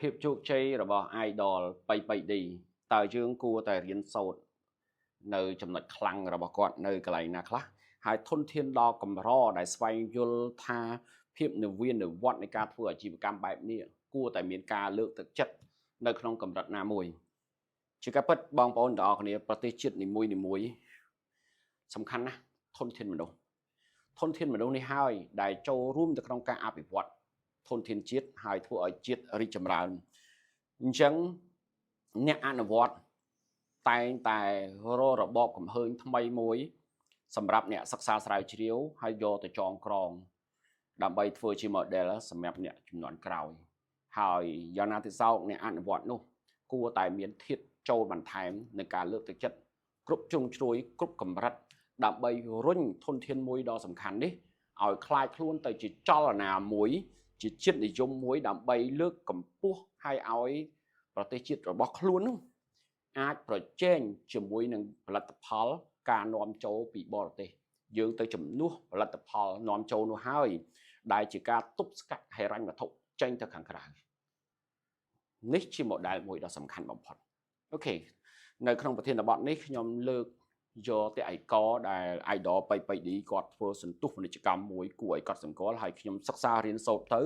ភាពជោគជ័យរបស់ idol ប៉ីប៉ីឌីតើយើងគួរតែរៀនសូត្រនៅចំណុចខ្លាំងរបស់គាត់នៅកន្លែងណាខ្លះហើយធនធានដ៏កម្រដែលស្វែងយល់ថាភាពនវានុវត្តន៍នៃការធ្វើអាជីវកម្មបែបនេះគួរតែមានការលើកទឹកចិត្តនៅក្នុងកម្រិតណាមួយជាការពិតបងប្អូនទាំងអស់គ្នាប្រទេសជាតិនីមួយនីមួយសំខាន់ណាស់ធនធានមនុស្សធនធានមនុស្សនេះហើយដែលចូលរួមទៅក្នុងការអភិវឌ្ឍធនធានជាតិហើយធ្វើឲ្យជាតិរីកចម្រើនអញ្ចឹងអ្នកអនុវត្តតែងតែរករបបកំហើញថ្មីមួយ សម្រាប់អ្នកសិក្សាស្រាវជ្រាវហើយយកទៅចងក្រងដើម្បីធ្វើជា model សម្រាប់អ្នកជំនាន់ក្រោយហើយយ៉ាងណាទៀតសោកអ្នកអនុវត្តនោះគួរតែមានធាតុចូលបន្ថែមในការលើកទឹកចិត្តគ្រប់ជ្រុងជ្រោយគ្រប់កម្រិតដើម្បីរុញធនធានមួយដ៏សំខាន់នេះឲ្យក្លាយខ្លួនទៅជាចលនាមួយជាជាតិនិយមមួយដើម្បីលើកកម្ពស់ហើយឲ្យប្រទេសជាតិរបស់ខ្លួននោះអាចប្រជែងជាមួយនឹងផលិតផលការនាំចូលពីបរទេសយើងទៅជំនួសផលិតផលនាំចូលនោះហើយដែលជាការទប់ស្កាត់ហិរញ្ញវត្ថុចេញទៅខាងក្រៅនេះជា model មួយដ៏សំខាន់បំផុត OK នៅក្នុងប្រធានបទនេះខ្ញុំលើកយកតែឯកដែល idol ប៉ីប៉ីឌីគាត់ធ្វើសន្ទុះពាណិជ្ជកម្មមួយគួរឲ្យកត់សម្គាល់ហើយខ្ញុំសិក្សារៀនសូត្រទៅ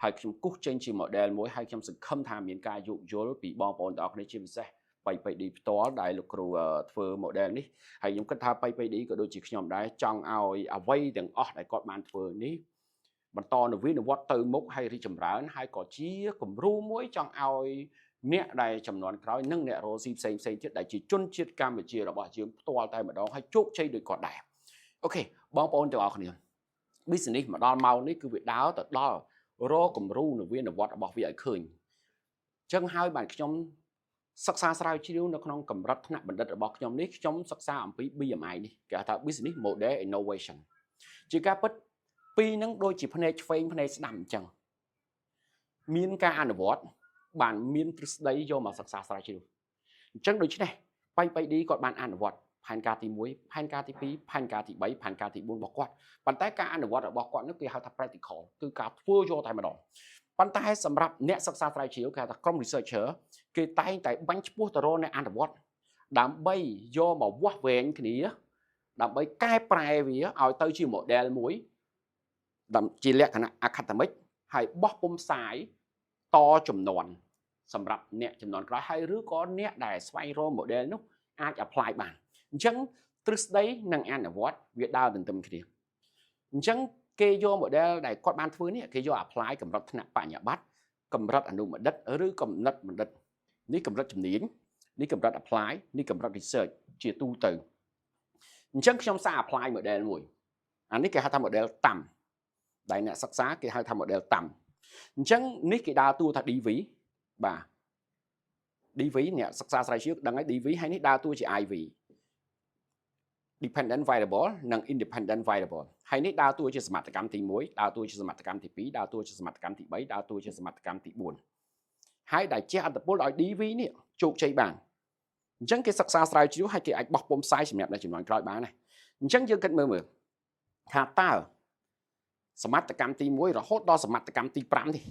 ហើយខ្ញុំគូសចេញជា model មួយហើយខ្ញុំសង្ឃឹមថាមានការយោគយល់ពីបងប្អូនទាំងអស់គ្នាជាពិសេសប៉ីប៉ីឌីផ្ទាល់ដែលលោកគ្រូធ្វើ model នេះហើយខ្ញុំគិតថាប៉ីប៉ីឌីក៏ដូចជាខ្ញុំដែរចង់ឲ្យអ្វីទាំងអស់ដែលគាត់បានធ្វើនេះបន្តនវានុវត្តទៅមុខហើយរីកចម្រើនហើយក៏ជាគំរូមួយចង់ឲ្យអ្នកដែលចំនួនក្រោយនិងអ្នករកស៊ីផ្សេងផ្សេងទៀតដែលជាជនជាតិកម្ពុជារបស់យើងផ្ទាល់តែម្ដងហើយជោគជ័យដូចគាត់ដែរ OK បងប្អូនទាំងអស់គ្នា business មកដល់ម៉ោងនេះគឺវាដើរទៅដល់រកគំរូនវានុវត្តរបស់វាឲ្យឃើញអញ្ចឹងហើយបានខ្ញុំសិក្សាស្រាវជ្រាវនៅក្នុងកម្រិតថ្នាក់បណ្ឌិតរបស់ខ្ញុំនេះខ្ញុំសិក្សាអំពី BMI នេះគេហៅថា Business Model Innovation ជាការពិតពីរហ្នឹងដូចជាភ្នែកឆ្វេងភ្នែកស្ដាំអញ្ចឹងមានការអនុវត្តបានមានទ្រឹស្ដីយកមកសិក្សាស្រាវជ្រាវអញ្ចឹងដូច្នេះប៉ៃប៉ៃឌីគាត់បានអនុវត្តផែនការទី1ផែនការទី2ផែនការទី3ផែនការទី4របស់គាត់ប៉ុន្តែការអនុវត្តរបស់គាត់នោះគេហៅថា practical គឺការធ្វើយកតែម្ដងប៉ុន្តែសម្រាប់អ្នកសិក្សាស្រាវជ្រាវគេហៅថាក្រុម researcher គេតែងតែបាញ់ឆ្ពោះទៅរកអ្នកអនុវត្តដើម្បីយកមកវាស់វែងគ្នាដើម្បីកែប្រែវាឲ្យទៅជា model មួយដើម្បីជាលក្ខណៈ academic ហើយបោះពុំផ្សាយតចំនួនសម្រាប់អ្នកចំនួនក្រោយហើយឬក៏អ្នកដែលស្វែងរក model នោះអាច apply បានអញ្ចឹងទ្រឹស្ដីនិងអនុវត្តវាដើរទន្ទឹមគ្នាអញ្ចឹងគេយក model ដែលគាត់បានធ្វើនេះគេយក apply កម្រិតថ្នាក់បញ្ញាបត្រកម្រិតអនុបណ្ឌិតឬកម្រិតបណ្ឌិតនេះកម្រិតជំនាញនេះកម្រិត apply នេះកម្រិត research ជាទូទៅអញ្ចឹងខ្ញុំសាក apply model មួយអានេះគេហៅថា model តាំដែលអ្នកសិក្សាគេហៅថា model តាំអញ្ចឹងនេះគេដើរតួថា DV បាទ DV អ្នកសិក្សាស្រាវជ្រាវដឹងហើយ DV ហើយនេះដើរតួជា IV dependent variable និង independent variable ហើយនេះដើរតួជាសមត្ថកម្មទី1ដើរតួជាសមត្ថកម្មទី2ដើរតួជាសមត្ថកម្មទី3ដើរតួជាសមត្ថកម្មទី4ហើយដែលជះឥទ្ធិពលឲ្យ DV នេះជោគជ័យបានអញ្ចឹងគេសិក្សាស្រាវជ្រាវហើយគេអាចបោះពុំផ្សាយសម្រាប់នៅជំនាន់ក្រោយបានដែរអញ្ចឹងយើងគិតមើលមើលថាតើសមត្ថកម្មទី1រហូតដល់សមត្ថកម្មទី5នេះ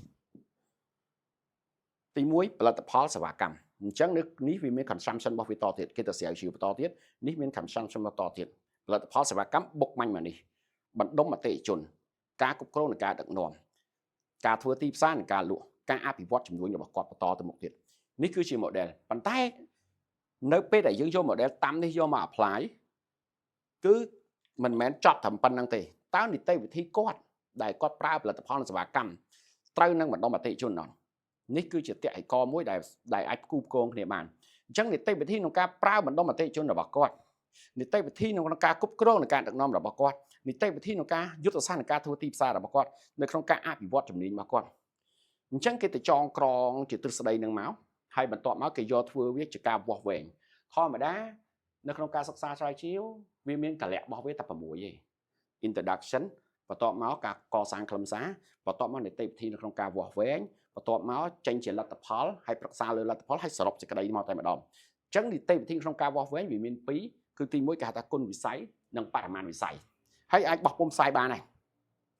ទី1ផលិតផលសេវាកម្មអញ្ចឹងនេះវាមាន consumption របស់វាតទៀតគេទៅស្រាវជ្រាវបន្តទៀតនេះមាន consumption បន្តទៀតផលិតផលសេវាកម្មបុកមាញ់មកនេះបណ្ដុំអតិថិជនការគ្រប់គ្រងនិងការដឹកនាំការធ្វើទីផ្សារនិងការលក់ការអភិវឌ្ឍជំនួញរបស់គាត់បន្តទៅមុខទៀតនេះគឺជា model ប៉ុន្តែនៅពេលដែលយើងយក model តាមនេះយកមក apply គឺមិនមែនចប់ត្រឹមប៉ុណ្្នឹងទេតើនីតិវិធីគាត់ដែលគាត់ប្រើផលិតផលនិងសេវាកម្មត្រូវនឹងបណ្ដុំអតិថិជនអត់នេះគឺជាតឯកមួយដែលដែលអាចផ្គូផ្គងគ្នាបានអញ្ចឹងនីតិវិធីក្នុងការប្រើបណ្ដុំអតិថិជនរបស់គាត់នីតិវិធីក្នុងការគ្រប់គ្រងនិងការដឹកនាំរបស់គាត់នីតិវិធីក្នុងការយុទ្ធសាស្ត្រនៃការធ្វើទីផ្សាររបស់គាត់នៅក្នុងការអភិវឌ្ឍជំនាញរបស់គាត់អញ្ចឹងគេទៅចងក្រងជាទ្រឹស្ដីនឹងមកហើយបន្ទាប់មកគេយកធ្វើវាជាការវាស់វែងធម្មតានៅក្នុងការសិក្សាស្រាវជ្រាវវាមានកលៈរបស់វាតែ6ទេ introduction បន្ទាប់មកការកសាងខ្លឹមសារបន្ទាប់មកនីតិវិធីនៅក្នុងការវាស់វែងបន្ទាប់មកចេញជាលទ្ធផលហើយប្រឹក្សាលើលទ្ធផលហើយសរុបសេចក្តីមកតែម្ដងអញ្ចឹងនីតិវិធីក្នុងការវាស់វែងវាមាន2គឺទី1គេហៅថាគុណវិស័យនិងបរិមាណវិស័យហើយអាចបោះពុំផ្សាយបានដែរ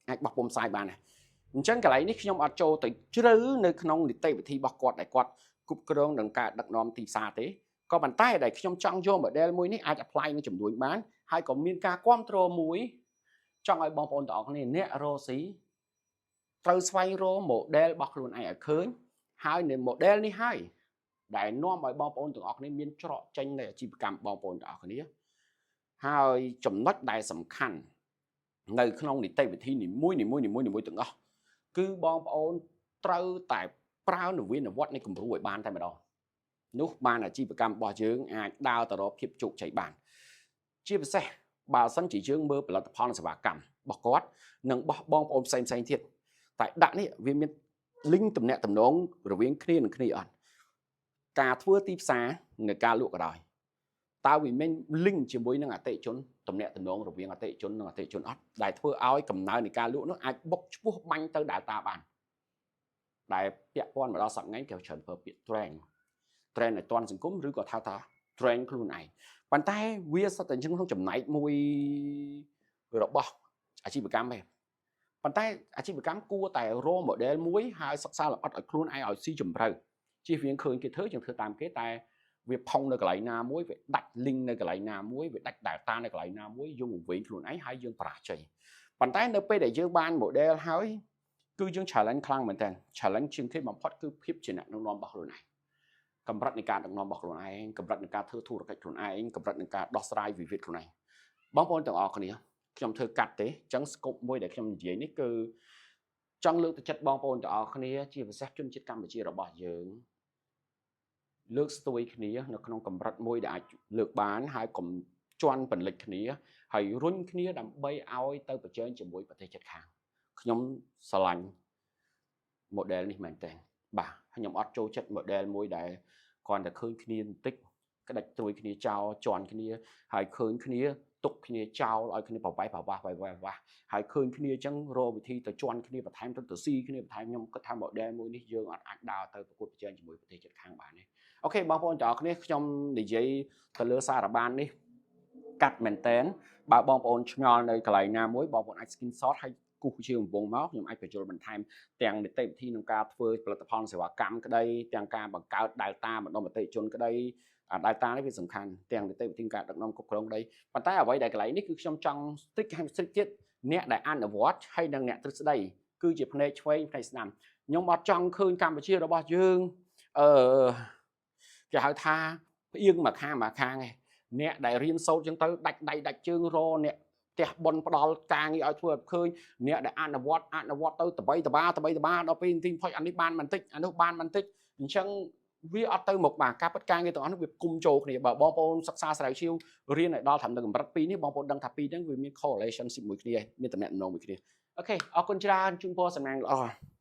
អាចបោះពុំផ្សាយបានដែរ អញ្ចឹងកន្លែងនេះខ្ញុំអត់ចូលទៅជ្រៅនៅក្នុងនីតិវិធីរបស់គាត់ដែលគាត់គ្រប់គ្រងនឹងការដឹកនាំទីផ្សារទេក៏ប៉ុន្តែដែលខ្ញុំចង់យក model មួយនេះអាច apply នឹងជំនួញបានហើយក៏មានការគ្រប់គ្រងមួយចង់ឲ្យបងប្អូនទាំងអស់គ្នាអ្នករកស៊ីត្រូវស្វែងរក model របស់ខ្លួនឯងឲ្យឃើញហើយនៅ model នេះហើយដែលនាំឲ្យបងប្អូនទាំងអស់គ្នាមានច្រកចេញនៃអាជីវកម្មបងប្អូនទាំងអស់គ្នាហើយចំណុចដែលសំខាន់នៅក្នុងនីតិវិធីនីមួយនីមួយនីមួយនីមួយទាំងអស់គឺបងប្អូនត្រូវតែប្រើនវានុវត្តនៃគំរូឲ្យបានតែម្ដងនោះបានអាជីវកម្មរបស់យើងអាចដើរទៅរកភាពជោគជ័យបានជាពិសេសបើសិនជាយើងមើលផលិតផលសេវាកម្មរបស់គាត់និងរបស់បងប្អូនផ្សេងផ្សេងទៀតតែដាក់នេះវាមាន link ទំនាក់ទំនងរវាងគ្នានឹងគ្នាអត់ការធ្វើទីផ្សារនិងការលក់ក៏ដោយតើវាមាន link ជាមួយនឹងអតិជនទំនាក់ទំនងរវាងអតិជននិងអតិជនអត់ដែលធ្វើឲ្យកំណើននៃការលក់នោះអាចបុកឈ្មោះបាញ់ទៅ delta បានដែលពាក់ព័ន្ធមកដល់សប្តាហ៍ថ្ងៃគេច្រើនប្រើពាក្យ trend trend ឲ្យទាន់សង្គមឬក៏ថាថា trend ខ្លួនឯងប៉ុន្តែវាសុទ្ធតែអញ្ចឹងក្នុងចំណែកមួយរបស់អាជីវកម្មឯងប៉ុន្តែអាជីវកម្មគួរតែរក model មួយហើយសិក្សាលម្អិតឲ្យខ្លួនឯងឲ្យស៊ីជម្រៅជៀសវាងឃើញគេធ្វើយើងធ្វើតាមគេតែវាផុងនៅកន្លែងណាមួយវាដាច់ link នៅកន្លែងណាមួយវាដាច់ delta នៅកន្លែងណាមួយយើងវង្វេងខ្លួនឯងហើយយើងបរាជ័យប៉ុន្តែនៅពេលដែលយើងបាន model ហើយគឺយើង challenge ខ្លាំងមែនតើ challenge ជាងគេបំផុតគឺភាពជាអ្នកដឹកនាំរបស់ខ្លួនឯងកម្រិតនៃការដឹកនាំរបស់ខ្លួនឯងកម្រិតនៃការធ្វើធុរកិច្ចខ្លួនឯងកម្រិតនៃការដោះស្រាយវិវាទខ្លួនឯងបងប្អូនទាំងអស់គ្នាខ្ញុំធ្វើកាត់ទេអញ្ចឹង scope មួយដែលខ្ញុំនិយាយនេះគឺចង់លើកទឹកចិត្តបងប្អូនទាំងអស់គ្នាជាពិសេសជនជាតិកម្ពុជារបស់យើងលើកស្ទួយគ្នានៅក្នុងកម្រិតមួយដែលអាចលើកបានហើយកុំជន់បន្លិចគ្នាហើយរុញគ្នាដើម្បីឲ្យទៅប្រជែងជាមួយប្រទេសជិតខាងខ្ញុំស្រឡាញ់ model នេះមែនតើបាទខ្ញុំអត់ចូលចិត្ត model មួយដែលគ្រាន់តែឃើញគ្នាបន្តិចក្តាច់ត្រួយគ្នាចោលជន់គ្នាហើយឃើញគ្នាទុកគ្នាចោលឲ្យគ្នាប្រវាយប្រវាស់ប្រវាយប្រវាស់ហើយឃើញគ្នាអញ្ចឹងរកវិធីទៅជន់គ្នាបន្ថែមទៅទៅស៊ីគ្នាបន្ថែមខ្ញុំគិតថា model មួយនេះយើងអត់អាចដើរទៅប្រកួតប្រជែងជាមួយប្រទេសជិតខាងបានទេOK បងប្អូនទាំងអស់គ្នាខ្ញុំនិយាយទៅលើសារបាននេះកាត់មែនតែនបើបងប្អូនឆ្ងល់នៅកន្លែងណាមួយបងប្អូនអាច screenshot ហើយគូសជាកំពងមកខ្ញុំអាចបញ្យល់បន្ថែមទាំងនីតិវិធីក្នុងការធ្វើផលិតផលសេវាកម្មក្តីទាំងការបង្កើត delta ម្ដុំអតិជនក្តីអា delta នេះវាសំខាន់ទាំងនីតិវិធីការដឹកនាំគ្រប់គ្រងក្តីប៉ុន្តែអ្វីដែលកន្លែងនេះគឺខ្ញុំចង់ strict ហើយ strict ទៀតអ្នកដែលអនុវត្តហើយនិងអ្នកទ្រឹស្ដីគឺជាភ្នែកឆ្វេងភ្នែកស្ដាំខ្ញុំអត់ចង់ឃើញកម្ពុជារបស់យើងអឺគេហៅថាផ្អៀងមកខាងមកខាងឯងអ្នកដែលរៀនសូត្រចឹងទៅដាច់ដៃដាច់ជើងរអ្នកផ្ទះប៉ុនផ្ដាល់ការងារឲ្យធ្វើឲ្យឃើញអ្នកដែលអនុវត្តអនុវត្តទៅតបីតបាតបីតបាដល់ពេលទីផុចអានេះបានបន្តិចអានោះបានបន្តិចអញ្ចឹងវាអត់ទៅមុខបាទការពិតការងារទាំងអស់នោះវាគុំចូលគ្នាបើបងប្អូនសិក្សាស្រាវជ្រាវរៀនឲ្យដល់ត្រឹមកម្រិត2នេះបងប្អូនដឹងថាពីរហ្នឹងវាមាន correlation មួយគ្នាមានតំណែងមួយគ្នាOK អរគុណច្រើនជូនពរសំណាងល្អ។